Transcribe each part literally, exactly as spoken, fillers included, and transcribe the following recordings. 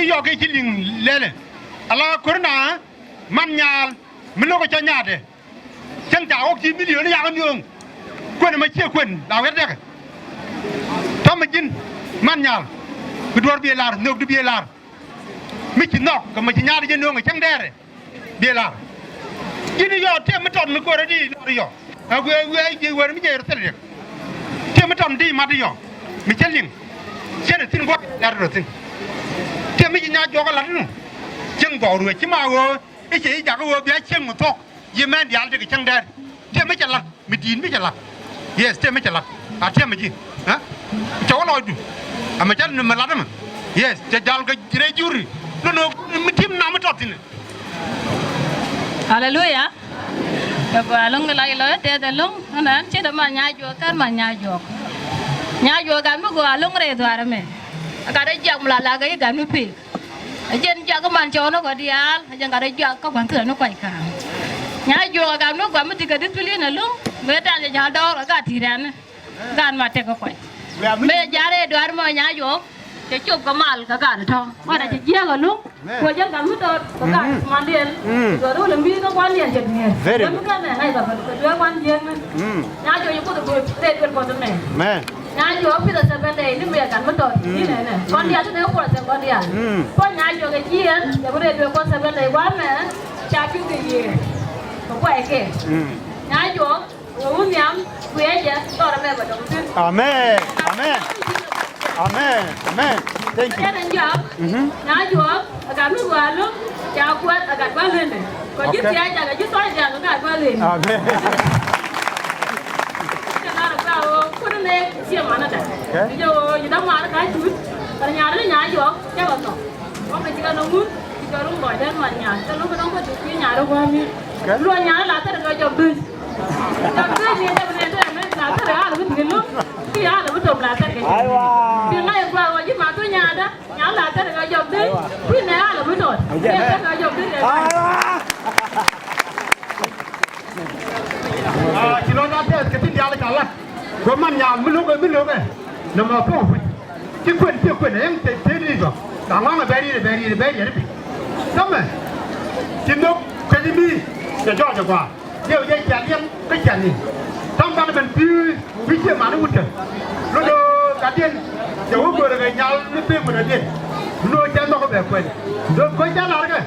Yɔk i̱ ci liŋ lɛlɛ. Ala ko̱r na man nyaal mi lo̱k ɛ cɔ nyaatɛ. Cäŋ ca ɣɔk ci milion i̱ yak ni ɣöŋ. Kuën ɛmɛ ciɛ kuën la wɛt dɛkɛ. Tɔ̱mɛ ji̱n man nyaal. Bi duɔ̱ɔ̱r biɛ lar, nhökdu biɛ lar. Mi ci nhɔk kɛ mɛ ci nyaatɛ jɛ ni ɣöŋ ɛ cäŋ dɛɛrɛ. Biɛ lar. Ji̱n i̱ yɔ tëë mi tɔt mi ko̱r ɛ di lɔr i̱ yɔ. Ɛ guɛ guɛ ji̱ wär mi jɛ rɔ thil riɛk. Tëë mi tɔt di mat i̱ yɔ. Mi cä liŋ. Cä rɔ thi̱n gua̱th lɛr rɔ thi̱n. Tëë mi ci nyaat juɔk ɛ la̱t inɔ. Cieŋ dhɔk ruëëc ci ma ɣöö i̱ cɛ i̱ jak ɣöö bia cieŋ mi thuɔ̱k. Yiëë mɛn diaal tekɛ cäŋ dɛɛr. Tëë mi cɛ la̱t. Mi di̱i̱t mi cɛ la̱t. Yes, tëë mi cɛ la̱t. A tëë mi ji̱. Ɛ? Cɛ wä lɔcdu. Amɛ cä ni mi la̱t ɛmɛ. Yes, cɛ jal kɛ rɛy juri. Nɔnɔ mi ti̱m nam mi tɔt thi̱n. Aleluya. Kɛ gɔaa ɛlɔ̱ŋ kɛ lac lɔc ɛ tɛth ɛlɔ̱ŋ. Ɛn ɛn ce̱t ɛma nyac juɔk kɛn ma nyac juɔk. Nyac juɔk gat mi gɔaa ɛlɔ̱ŋ rɛy dhuaar ɛmɛ. Gat ɛ jiak mi la lak ɛ i̱ gat mi pek. Ɛ jɛn jiak kä man cɔɔn ɛ kɔ diaal ɛ jɛn gat ɛ jiak kä gua̱n thilɛ ni kuac ka̱a̱ŋ. Nyac juɔk ɛ gat mi gɔaa mi ti kɛ discipline ɛlɔ̱ŋ. Mëë ta̱a̱n jɛ ja̱l dɔɔr ɛ gat ti̱i̱t ɛn. Gaat ma tekɛ kuany. Mëë ja̱rɛ duaar mɔ nyac ɣɔɔ. Cɛ cop kɛ mal kɛ gaat tɔ̱. Ŋuɔ̱t a cɛ jiääk a luŋ. Kuɔ jɛn gat mi tɔt kɛ gaat mandiɛn. Duɔth wä lɛ mi̱i̱ kä kuandiɛn cɛ mi̱i̱r. Very good. Kɛ mi kɛ mɛ ŋa̱c kɛ kɛ dueer kuan jiääk mɛ. Nyac ɣɔɔ yɛ kuoth duɔth rɛy duel kuɔth mɛ. Mɛ. Nyac ɣɔɔ pith a seven day ni mëë gat mi tɔt. Ni nɛnɛ. Kɔn diaal ti nɛ kuɔth a seven kɔn diaal. Kuɔ nyac ɣɔɔ kɛ jiɛɛn cɛ bi rɛy duel kuɔth seven day kuan mɛ. Ca pi̱th kɛ yiëë. Kɛ kuay kɛ. Nyac ɣɔɔ. Wä wun nhiam kuiɛ jɛ tɔrɛ mɛ bɛ dɔm thi̱n. Amen. Amen. Amen. Amen. Thank you. Jɛn ɛn jɔak. Mhm. Na juɔk ɛ gat mi gɔaa lo̱ŋ ca kuɛth ɛ gat gua̱l ɣöndɛ. Kɔ ji̱ thia̱a̱c jakɛ ji̱ thɔɔc diaal kɛ gat gua̱l ɣöndɛ. Amen. Jɛ lar ɛ gɔaa ɣöö kuäär ni ciɛ manä dɛ. Okay. Ji̱ jɛ ɣöö ji̱ dämaar ka cuut. Kɛ nyaar ni nyaar juɔk cɛ kɛ thɔk. Wä kɛ ji̱ kɛ nɔ ŋun ji̱ kɛ ruŋ lɔcdä man nyaar cɛ lo̱k kɛ dɔ̱ŋ kä ji̱ kui̱ nyaar ɛ gua̱a̱r mi. Okay. Luɔ nyaar la thɛr kɛ jɔk duc. Jɔk duc ni dee bi nɛn tɛmɛ la thɛr ɣaal bi ti̱n lo̱k. Ti ɣaal bi tom la thɛr kɛ jɔk. Aiwa. Ti ŋa̱c ɛ gua̱a̱r wä ji̱ ma thu nyaardä. Nyaar la thɛr kɛ jɔk duc. Aiwa. Ti nɛ ɣaal bi tɔt. Ni thɛr kɛ jɔk duc. Aiwa. Ah, ci lɔcdä tɛth kɛ tin diaal ca lat. Kɛ man nyaal mi lo̱kɛ, mi lo̱kɛ. Nɔmɔ puɔ̱k puc. Ci kuën, ci kuën, ɛn te, te ni bä. La ŋɔŋ ɛ bɛ riet, ɛ bɛ riet, ɛ bɛ riet i̱ pi̱c. Täämɛ. Ci nhök kɛ ji̱ mi. Cɛ jɔɔc ɛ gɔaa. Diɛw jɛ cia liɛŋ kä cia ni. Täämɛ banɛ ben pi̱i̱, pi̱i̱ ciɛ man i̱ wut kɛ. Lo̱c ɣöö gatdiɛn. Cɛ wä göörä kɛ nyal ni pek wut gatdiɛn. Lo̱c cɛ nhɔk ɛ bɛ kuɛn. Lo̱c kuɛn ca la̱rkɛ.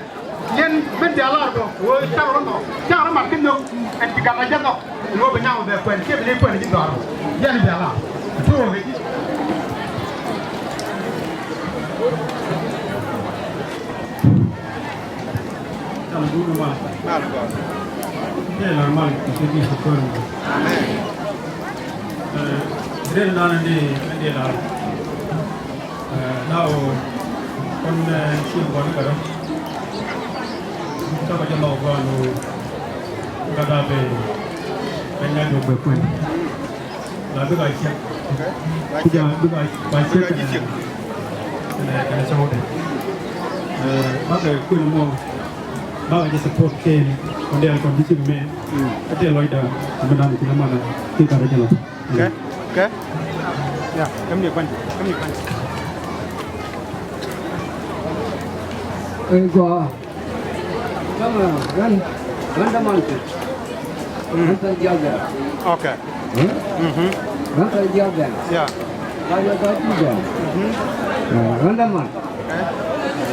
Yɛn min diaal lar bä ɣöö cakɛ rɔ nhɔk, cakɛ rɔ mat kä nhök. Ɛn ti gat la jɛ nhɔk ɛn ɣöö bi nyaam ɔ bɛ kuɛn kiɛ bi ni kuɛn ji̱ dhɔaar. Yɛn diaal lar tuɔɔk kɛ ji̱. Amen. Ɛ, ren nan ni ni lar. Ɛ, na ɣöö kɔn, ɛ, ciɛ gɔn kärä. Tɔkɔ jɛ lɔk gɔn ɣöö gat a bɛ, bɛ nyac jɔk bɛ kuɛn. La bikɛ a ciek. Bikɛ, bikɛ a ciek kɛnɛ, kɛnɛ, kɛnɛ cɔwdɛ. Ɛ, bakɛ kuɛn mɔ, bakɛ jɛ support kɛɛl kɔn dee kɔn di cik mɛ. Kä tɛɛ lɔcdä mi nan ci nɛ manɛ ki gat a jɛ lɔ. Okay. Okay. Yeah, come here, come here, come here. Ɛ gɔaa. Come on, run, run the mountain. Run the other. Okay. Hmm? Mm-hmm. Run the other. Yeah. Run the other. Mm-hmm. Uh, run the man. Okay.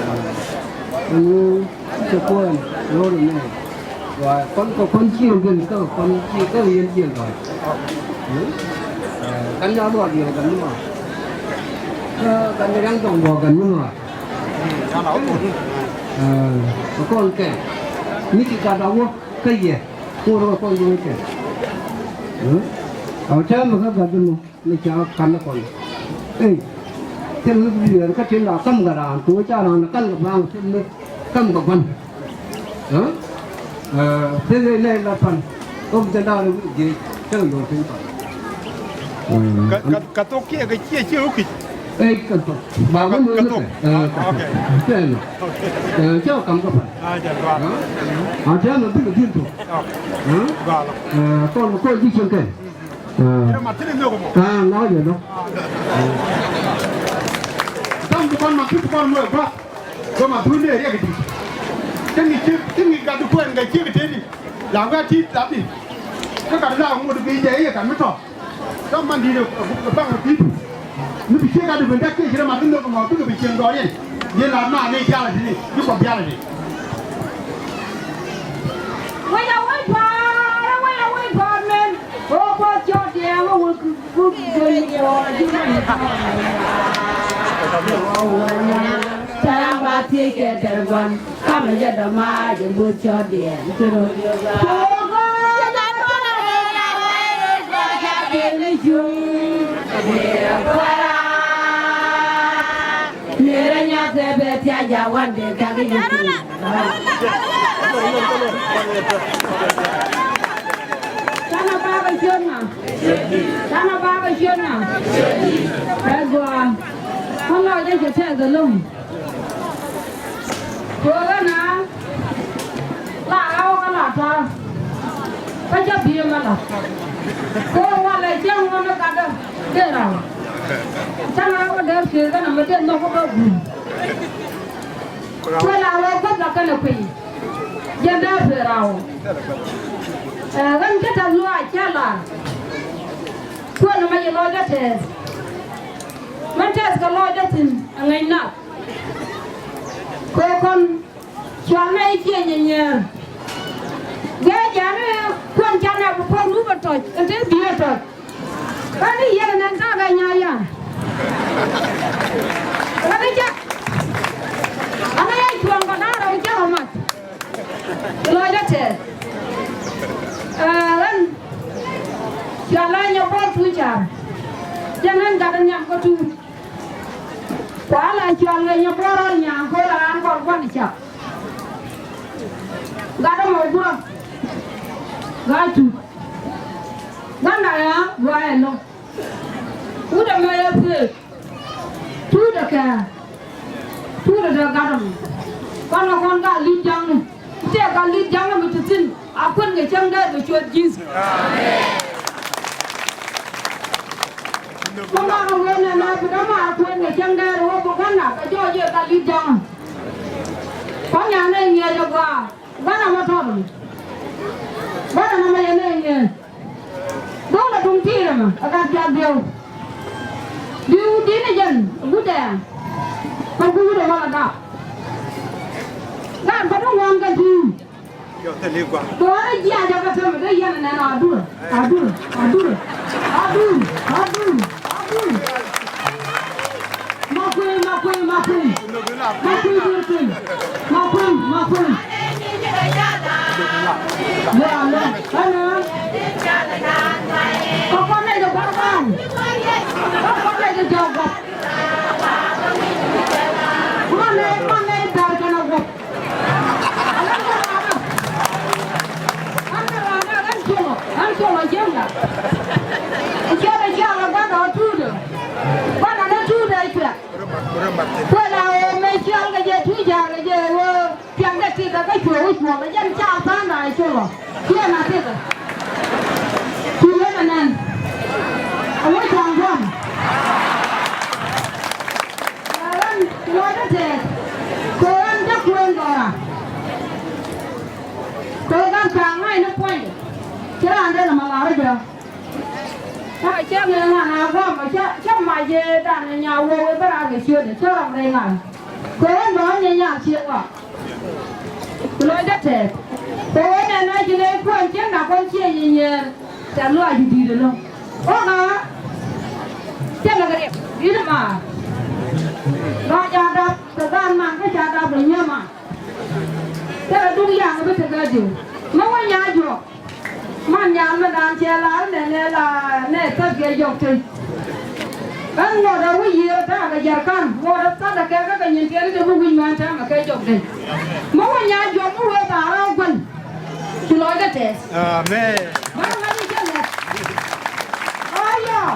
Uh, and you, it's a poem. Lord, man. Wa kɔn kɛ kɔn ciëŋ gën kä kɔn ciëŋ kä yɛn ciëŋ gɔ̱a̱r. Kan ya luɔt yɛ gan ni ma. Kä kan ni riaŋ tɔŋ bɔ gan ni ma. Ɛ kɔn kɛ ni ci gat a wä kä yɛ. Kuɔr kɛ kɔn yɛ kɛ. Ɛ tɛm kä gat ni ma. Ni ca ka̱n ni kɔn. Ey, thil wi̱i̱ kä tin la ka̱m kɛ raan, kɛ ɣöö ca raan ka̱n kɛ ba̱a̱ŋ thil ni ka̱m kɛ gua̱n. Ɛ, thil ni nɛy la pan. Ɣöö bi jɛ da̱a̱n wi̱i̱ jiec, cä kɛ yo̱o̱n piny pan. Kä, kä, kä thok kiɛ kɛ ciɛ, ciɛ wä ki̱c. Ey, kä thok. Ba wä ni wä ni kɛ. Ɛ, kä thok. Tɛn. Ɛ, cä kɛ ka̱m kɛ pan. A tɛn mɛ bikɛ di̱n thok. Ɛ, kɔn kɔn ji̱ cieŋ kɛn. Ɛ. Ɛ, ma tini nhök mɔ. Ɛ, nhɔk jɛ nhɔk. Dam ti kɔn ma ti kɔn mɔ ɛ gɔaa. Kä ma thun dee riɛk i̱di. Cä ŋi̱c cä, cä ŋi̱c gat di kuɛn kɛ ciek i̱ teti. La wee ti la bi. Kä gat la ŋot bi jɛ i̱ gat mi tɔ̱. Kä man di̱t ɛ baŋ ɛ pi̱i̱tu. Mi bi ciek gat di ben dak kiɛ ci rɛ ma bi nhök ɛmɔ bikɛ bi cieŋ dɔɔr yɛn. Yɛn la ma ni diaal i̱ teti. Bi kɔ diaal i̱ teti. Wec a wec pa̱a̱r, wec a wec pa̱a̱r mɛn. Ɣöö Kuoth cɔɔd diɛɛŋ ɣöö wek. Tɛ̈ ram ba thiec kɛ tɛr gua̱n kamɛ jɛ dɔ̱ma̱a̱c ɛ buɔth cɔɔdiɛn. Nirä nyathɛ bɛ thiac jawan dee kak i̱ yɛ. Canɛ bapɛ ciöt ŋa? Canɛ bapɛ ciöt ŋa? Ɛ gɔaa. Kä lɔcdä cɛ tɛth ɛlɔ̱ŋ. Köökä na la raw kä la tɔ̱rä. Kä cä bi̱i̱ mɛ la. Köö walɛ cä ŋuɔ̱n ni gatdä dee raw. Canɛ raw kä dee köökä na mɛ dee nhɔk kä bä guur. Kuɛ la wee Kuoth la kɛnɛ kuiy. Jɛn dee pee raw. Ɛ ɣän kä tɛth luaac cä lar. Kuɛn ɛmɛ yɛ lɔcdä tɛth. Mɛn tɛth kɛ lɔcdä thi̱n ɛ ŋäc nath. Kɛ kɔn cual mɛ i̱ ciɛ nyɛ nyɛɛr. Gɛɛ jɛn i̱ kuɛn canɛ bi puɔ̱k nupɛ tɔ̱c kɛ te bi̱i̱ ɛ tɔ̱c. Kä ni yɛn ɛnɛn ta̱a̱ bɛ nya̱a̱ ya̱a̱. Kä ni cä. Kä ni yɛ cuɔ̱ŋ kɛ da̱a̱r ɛ wä cä rɔ mat. Lɔcdä tɛth. Ɛ ɣän. Cual la nyɛ buɔ̱ɔ̱r tuuc ca̱r. Jɛn ɣän gat in nhiam kä tuuc. Kua la cual kɛ nyɛ buɔ̱ɔ̱r rɔl nya̱a̱ŋ ko̱r ɛ raan kɔr gua̱n cak. Gat ɛmɔ gurä. Gat tuuc. Gua̱n da̱ŋ ɛ ɣä gɔaa ɛlɔ̱ŋ. Wut ɛmɛ ɛ pek. Tuut ɛ kɛ. Tuut ɛ te gat ɛmɔ. Kɔn ɛ kɔn ka li̱t ja̱ŋni. Tëë ka li̱t ja̱ŋni mi te thi̱n. A kuën kɛ cäŋ dee bɛ cuɔth ji̱th. Amen. Kä ŋa̱k ɛ wen ɛn ɛ bi dämaar kuën kɛ cäŋ dee rɛ wä bi gua̱nda kɛ jɔɔc ɛ ka li̱t ja̱ŋni. Kɔn nyan ɛ ŋiɛc ɛ gɔaa. Gua̱nda mɔ tɔt ɛmɔ. Gua̱nda mɔ yɛn ɛ ŋiɛc. Go̱o̱r la duŋ ti̱i̱r ɛmɛ ɛ gat piath diɛw. Di̱w di̱t ni jɛn ɛ guut ɛ. Kä guut ɛ wal ɛ gak. Gak bä duŋ ŋuan kɛ ti̱i̱r. Duɔ̱ɔ̱r jiac ɛ kä täämɛ dee yɛn ɛ nɛn a dur. A dur. A dur. A dur. A dur. A dur. Makuëë, Makuëë, Makuëë. Makuëë, Makuëë. Makuëë, Makuëë. Gua lɛ, ɛnɛ. Kɔkɔ nɛ jɛ gua̱r bam. Kɔkɔ nɛ jɛ jɔk gua̱r. Manɛ, manɛ dar kɛnɛ gua̱r. Ɛn cuɔlɔ, ɛn cuɔlɔ jiäŋda. Cuɔlɔ, cuɔlɔ gua̱r dɔ̱ tuudɛ. Gua̱r dɔ̱ tuudɛ cuɛ. Kuɛ la ɣöö mëë ciɔl kɛ jɛ tuc ja̱a̱r kɛ jɛ ɣöö piɛŋdɛ tëëkɛ kä cuɛ wä cuɔ̱ɔ̱ŋ kɛ jɛn ca tha̱a̱ŋda ɛ col ɔ. Ciɛ na tëëkɛ. Ci yɛn ɛ nɛn. Ɛ wä ca̱a̱ŋ gua̱a̱m. Ɛ ɣän ci lɔcdä tɛɛth. Kɛ ɣän te kuëën dhɔra. Kɛ ɣän ka̱a̱ŋ ŋa̱cni puɔ̱nydɛ. Ci raan den ɛmɛ lar ɛ jɛ. Cä cä ŋi̱i̱ŋ ŋa̱n a gua̱a̱m cä cä mac ëë dan nya wä wee bä raar kɛ ciötdɛ cä rɔm rɛy ŋa̱n. Kɛ ɣän bä ɣän nyɛ nyaal ciëŋ ɣɔaa. Kɛ lɔcdä tɛɛth. Kɛ ɣän ɛn a ci lɛy kuäär cieŋ na kɔn ciɛ nyinyɛɛr. Tɛ̈th lɔaac di̱i̱t ɛlɔ̱ŋ. Ɣɔ̱k a thilɛ kɛ riɛk di̱t maar. Lɔaac a dap kɛ gaat man kä ca dap kɛ nyiee man. Thilɛ duŋ yaŋ bi tekɛ diw. Mä wä nya juɔk. Man nyan mi naan cɛ lar nɛ nɛ la nɛ thäk kɛ jɔk tec. Ɣän ŋuɔt ɛ wi̱c yiëë ta̱a̱ kɛ jɛrkan ŋuɔt ɛ thäk ɛ kɛ kä kɛ nyin tiɛɛl i̱ te mi wi̱c mään täämɛ kɛ jɔk tec. Mi wä nya juɔk mi wee thaar ɛ gua̱n. Ci lɔcdä tɛɛth. Amen. Bä ŋa̱c i̱ cä lɛt. Ɣɔ̱ɔ̱r yɔɔ.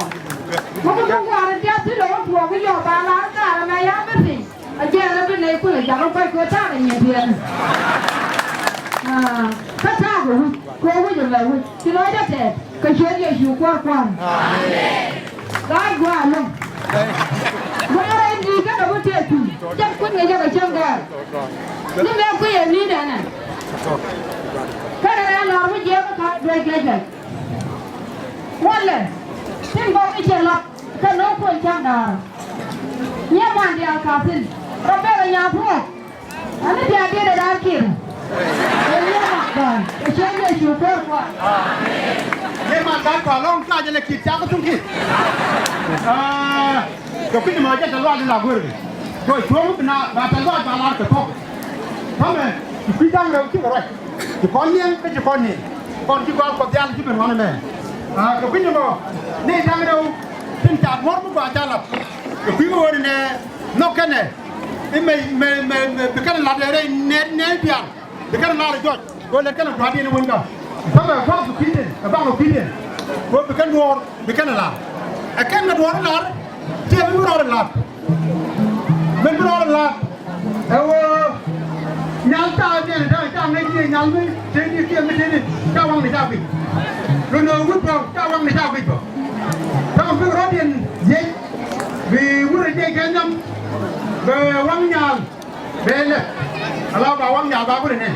Mi ku duŋ gua̱a̱r i̱ diath ti lo̱k i̱ tuɔɔk i̱ yɔɔ ba lar thaar ɛmɛ ya̱ bi piny. A jɛɛn a bi nɛy kulɛ jakä gua̱c kɛ ta̱a̱ kɛ nyiɛn tiɛɛn. Aa, kä ta̱a̱ kɛ wi̱c kɛ wi̱c ɛmɛ wi̱c ci lɔcdä tɛɛth kɛ ciöt Yecu kuäär kua̱r. Amen. Gaa gua̱a̱r lo̱ŋ. Gua̱a̱r ɛn di̱i̱t kä dɔ̱p i̱ tëë thuŋ. Jɛn kui̱n kɛ jɛ kɛ cäŋ gɛɛr. Ni mɛ kui̱ yɛ ni̱n ɛnɛ. Kɛnɛ rɛɛ lɔr mi jiɛk kä duec kɛ jɛ. Walɛ tin gɔk i̱ cɛ lɔk kɛ no̱o̱ŋ kuɔn cäŋ da̱a̱r. Nyiɛ man diaal ka̱thi̱n rɔ bɛl ɛ nya̱a̱ thuɔ̱ɔ̱k. Ani diaal diet ɛ da̱a̱r kiɛt. Ɛ nyiɛ man da̱a̱r ɛ cɛ Yecu kuäär kua̱r. Nyiɛ man da̱a̱r kua̱r lɔ̱ŋ ca jɛ lɛ kiɛt ca kä thuŋ kiɛt. Aa, jɔ kui̱n mɔ jɛ tɛ luaal in la guer. Jɔ cuɔ̱ŋ bi na ba tɛ luaal ba lar kɛ thuɔ̱k. Tɔmɛ ti kui̱ da̱ŋ rɛw cikɛ ruac. Ci kɔn niɛŋ kä ci kɔn niɛŋ kɔn ci gɔal Kuɔth diaal ci ben ŋuan ɛmɛ. Aa, kɛ kui̱c ɛmɔ ni da̱ŋ rɛw tin ca duɔ̱ɔ̱r mi gɔaa ca lap. Kɛ kui̱ ɣöö ni nɛ nhɔk kɛnɛ i̱ mɛ mɛ mɛ mɛ bi kɛnɛ lat rɛy nɛɛt nɛɛt biaal bi kɛnɛ lar jɔc. Kɛ ɣöö lɛt kɛnɛ dua̱a̱rdiɛn i̱ wän kä. Thamɛ kua̱r kɛ kui̱diɛn kɛ baŋ kɛ kui̱diɛn. Kɛ ɣöö bi kɛn duɔ̱ɔ̱r bi kɛnɛ lar. Ɛ kɛn kɛ duɔ̱ɔ̱r i̱ lar. Ciɛ mi bi rɔɔdɛ lat. Min bi rɔɔdɛ lat. Ɛ ɣöö nyal ca biɛn ca ca ŋäc ni nyal mi tëëdi kiɛ mi tëëdi ca waŋni ca guic. Lun ɣöö wut bä ca waŋni ca guic bä. Tɔŋ bi rɔɔdiɛn jiɛc bi wut rɔ jiɛc kɛ nhiam bɛ waŋ nyal bɛ lɛp. Ala ba waŋ nyal ba wut rɔ nɛn.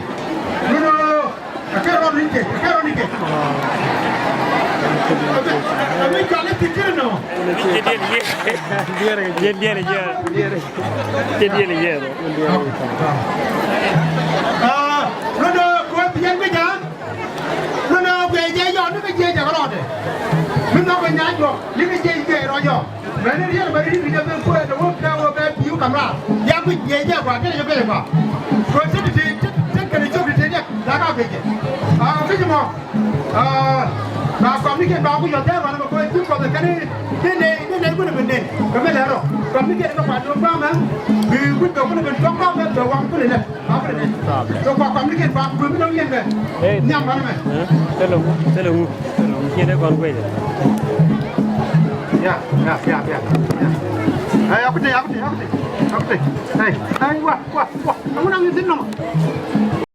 Lun ɣöö Akɛ rɔɔd ni jɛ, akɛ rɔɔd ni jɛ. Ami cɔal i̱ ti kiri nɔ. Diɛn diɛn jɛ. Diɛn diɛn jɛ. Aa, lɔdɔ kɔ ti yɛn bi jɛ. Lɔdɔ kɔ jɛ yɔ ni bi jɛ jɛ rɔɔdɛ. Mi nɔ kɔ nya jɔ, ni bi jɛ jɛ rɔ jɔ. Mɛni riɛl bɛ riɛl kɛ ben kuɛ dɛ wä kɛ wä bɛ piu kamra. Ya kui̱ jiɛ jɛ kua kɛ jɛ kɛ kua. Kua ti ti ti ti kɛ ni cok ti ti jɛ la ka kɛ jɛ. A kɛ jɛ mɔ. A ba kɔm ni kɛ ba ku yɔ tɛ ba ni kɛ kuɛ ti kɔ kɛ ni ni ni ni ni ku ni bɛ ni kɛ mɛ lɛ rɔ. Kɔm ni kɛ ni kɛ kua dun ba mɛ. Bi ku dɔ ku ni bɛ dɔ ba mɛ dɔ wa ku ni lɛ. Ba ku ni lɛ. Dɔ kua kɔm ni kɛ ba ku ni bɛ ni kɛ. Nyam ba ni mɛ. Tɛlɛ wu tɛlɛ wu tɛlɛ wu. Kiɛ ni kɔn kuɛ jɛ. Ya, ya, ya, ya, ya. Ay, aku te, aku te, aku te, aku te. Ay, ay, wa, wa, wa. Kamu nang isin nama?